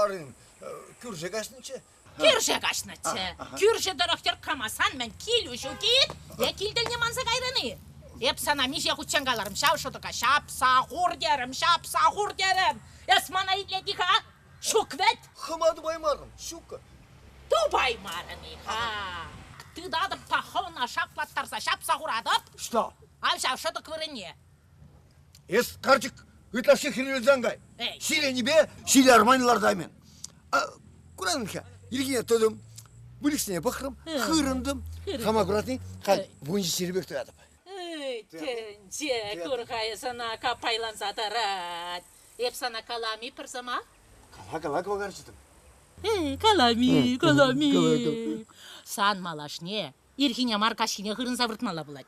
Арин, кӳрше каҫнӑччӗ. Кӳрше каҫнӑччӗ. Кӳршӗ тӑрӑх тӗрккамасан мӗн килӳ ҫук-и? Е кил тӗлне манса кайрӑн-и? Эп сана миҫе хутчен каларӑм, ҫав шӑтӑка ҫапса хур терӗм, ҫапса хур терӗм. Эс мана итлет-и-ха? Ҫук вӗт! Хӑма тупаймарӑм, ҫуккӑ. Тупаймарӑн-и-ха? Тытатӑп та хӑвна шаплаттарса ҫапса хуратӑп. Что? Ав ҫав шӑтӑк вырӑнне. Эс, карчӑк, ытлашши хӗрӳлсе ан кай. Эй. Ҫиленипе ҫил арман лартаймӑн. Куратӑн-ха, ирхине тӑтӑм, выльӑхсене пӑхрӑм, хырӑнтӑм. Хама куратни, халь вунҫиччӗри пек туятӑп. Эй, тӗнче, кур-ха эс ӑна каппайланса тӑрать. Эп сана калам-и пӗр сӑмах? Кала, кала, кӑвакарчӑтӑм. Эй, калам-и, калам-и. Сан малашне ирхине мар каҫхине хырӑнса выртмалла пулать.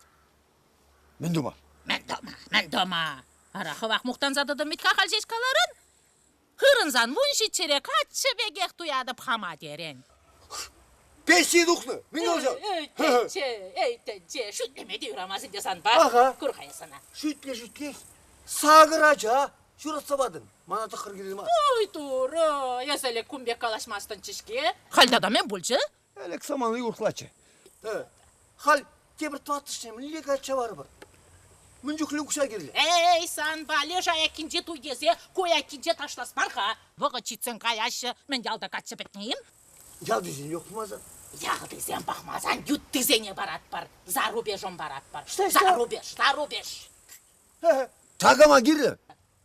Мӗн тума? Мӗн тума, мӗн тума? Ара, хӑвах мухтанса тӑтӑм вӗт-ха халь ҫеҫ каларӑн. Хырӑнсан вунҫиччӗре каччӑ пекех туятӑп хама терӗн. Пенсие тухнӑ! Мӗн калаҫан? Эй, тӗнче, эй, тӗнче, шӳтлеме те юрамасть ӗнтӗ санпа. Аха. Кур-ха эс ӑна. Шӳтле-шӳтлех. Сакӑр ача ҫуратса патӑн. Мана тӑххӑр кирлӗ мар. Ой, Турӑ, эс ӗлӗк кун пек калаҫмастӑнччӗ-ҫке. Халь тата мӗн пулчӗ? Ӗлӗк самани урӑхлаччӗ. Халь тепӗр тӑваттӑшне мӗнле качча парӑпӑр? Мӗн чухлӗ укҫа кирлӗ? Эй, санпа леш аяккинче туй тесе ку аяккинче ташлас мар-ха. Вӑхӑт ҫитсен каяҫҫӗ. Мӗн ялта каччӑ пӗтнӗ-им? Ялтисем юк пулмасан? Ялтисем пӑхмасан юттисене паратпӑр. За рубежом паратпӑр. Что, За рубеж, за рубеж. Такама кирлӗ.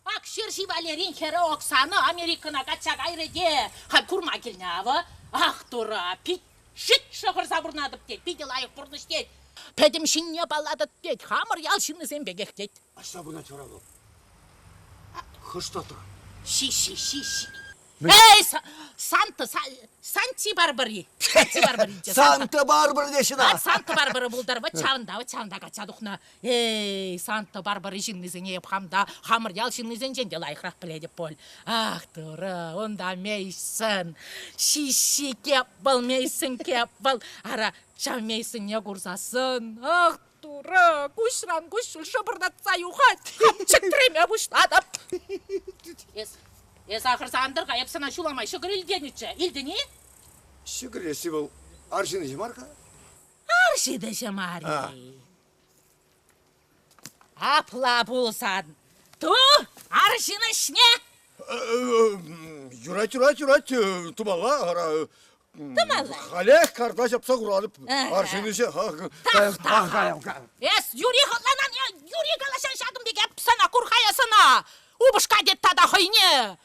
Ак Ҫерҫи Валерин хӗрӗ Оксана Америкӑна качча кайрӗ те халь курма килнӗ авӑ. Ах, тура, пит шит шӑхӑрса пурӑнатӑп тет, питӗ лайӑх пурнӑҫ тет. Пӗтӗм ҫынне паллатӑп тет, хамӑр ял ҫыннисем пекех тет. Ӑҫта пырать вара вӑл? Хӑш штатра? Ши-ши, ши-ши. Эй, Санта, Санти Барбари. Санти Барбари. Санта Барбара теҫҫӗ на. Санта Барбара пултар, вӑт ҫавӑнта, вӑт ҫавӑнта качча тухнӑ. Эй, Санта Барбара ҫыннисене эп хам та хамӑр ял ҫыннисенчен те лайӑхрах пӗлетӗп пуль. Ах, Турӑ, унта Мейсон, ҫиҫҫи кеп вӑл, Мейсон кеп вӑл. Ара, ҫав Мейсонне курсассӑн, ах, Турӑ, куҫран куҫҫуль шӑпӑртатса юхать, чӗтреме пуҫлатӑп. Эс, эс ахӑрса ан тӑр-ха, эп сана ҫула май ҫӑкӑр илтенӗччӗ. Илтӗн-и? Ҫӑкӑр ӗҫси вӑл арҫын ӗҫӗ мар-ха. Арҫын ӗҫӗ мар-и? Апла пулсан, ту арҫын ӗҫне! Юрать, юрать, юрать, тумалла, ара. Тумалла. Халех карта ҫапса хуратӑп. Арҫын ӗҫӗ. Эс юри хӑтланан, юри калаҫан ҫакӑн пек эп сана курхая сана. Упӑшка тет тата хӑйне.